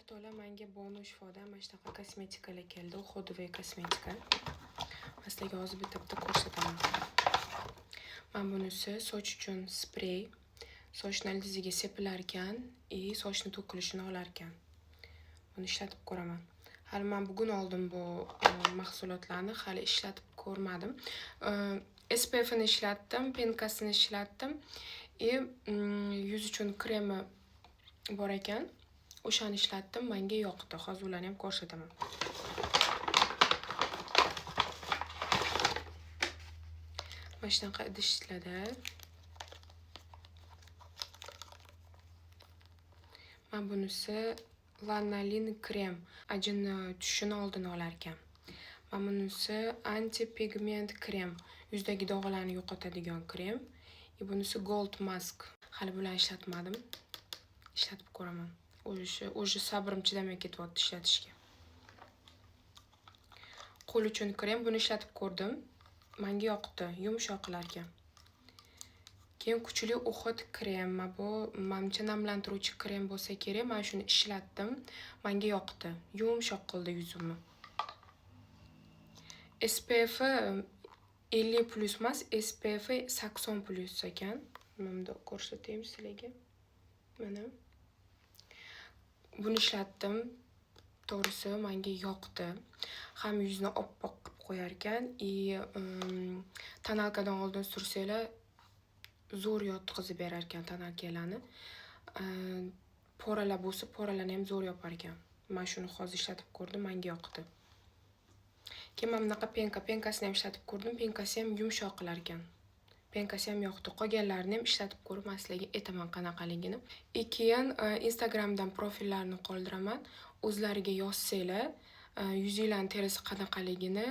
O'rtoqlar, menga Bonu Shifodan mana shunaqa kosmetikalar keldi. Уходовый kosmetika. Men sizlarga hozir bitta-bitta ko'rsataman. Mana bunisi soch uchun sprey. Sochni ildiziga sepilar ekan и sochni to'kilishini olar ekan. Buni ishlatib ko'raman. Hali men bugun oldim bu mahsulotlarni, hali ishlatib ko'rmadim. SPF'ini ishlatdim, пенка sini ishlatdim и yuz uchun kremi bor ekan. O'shani ishlatdim, menga yoqdi. Hozir ularni ham ko'rsataman. Mana shunaqa idishlarda. Mana bunisi lanolin krem, ajinni tushishini oldini olar ekan. Mana bunisi antipigment krem, yuzdagi dog'larni yo'qotadigan krem. И bunisi gold mask. Hali bularni ishlatmadim. Ishlatib ko'raman. O'sha sabrim chidamay ketyapti ishlatishga. Qo'l uchun krem, buni ishlatib ko'rdim. Menga yoqdi, yumshoq qilar ekan. Keyin kuchli уход krem, mana bu manimcha namlantiruvchi krem bo'lsa kerak. Men shuni ishlatdim. Menga yoqdi. Yumshoq qildi yuzimni. SPF 50+ emas, SPF 80+ ekan. Mana bunda ko'rsatayim sizlarga. Mana. Buni ishlatdim. To'g'risi menga yoqdi. Ham yuzni oppoq qilib qo'yar ekan и тоналка dan oldin sursanglar zo'r yotqizib berar ekan тоналка larni. Пора lar bo'lsa, пора larni ham zo'r yopar ekan. Men shuni hozir ishlatib ko'rdim, menga yoqdi. Keyin mana bunaqa пенка, пенка sini ham ishlatib ko'rdim. Пенка si ham yumshoq qilar ekan. Пенка si ham yoqdi. Qolganlarini ham ishlatib ko'rib, men sizlarga aytaman qanaqaligini. И keyin Instagramdan profillarni qoldiraman. O'zlariga yozsanglar, yuzinglarning terisi qanaqaligini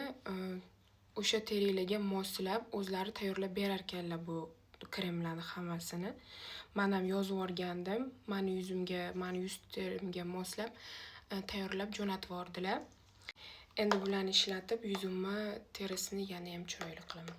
o'sha teringlarga moslab o'zlari tayyorlab berar ekanlar bu kremlarni hammasini. Men ham yozib yuborgandim. Meni yuzimga, meni yuz terimga moslab tayyorlab jo'natib yubordilar. Endi bularni ishlatib yuzimni terisini yana ham chiroyli qilaman.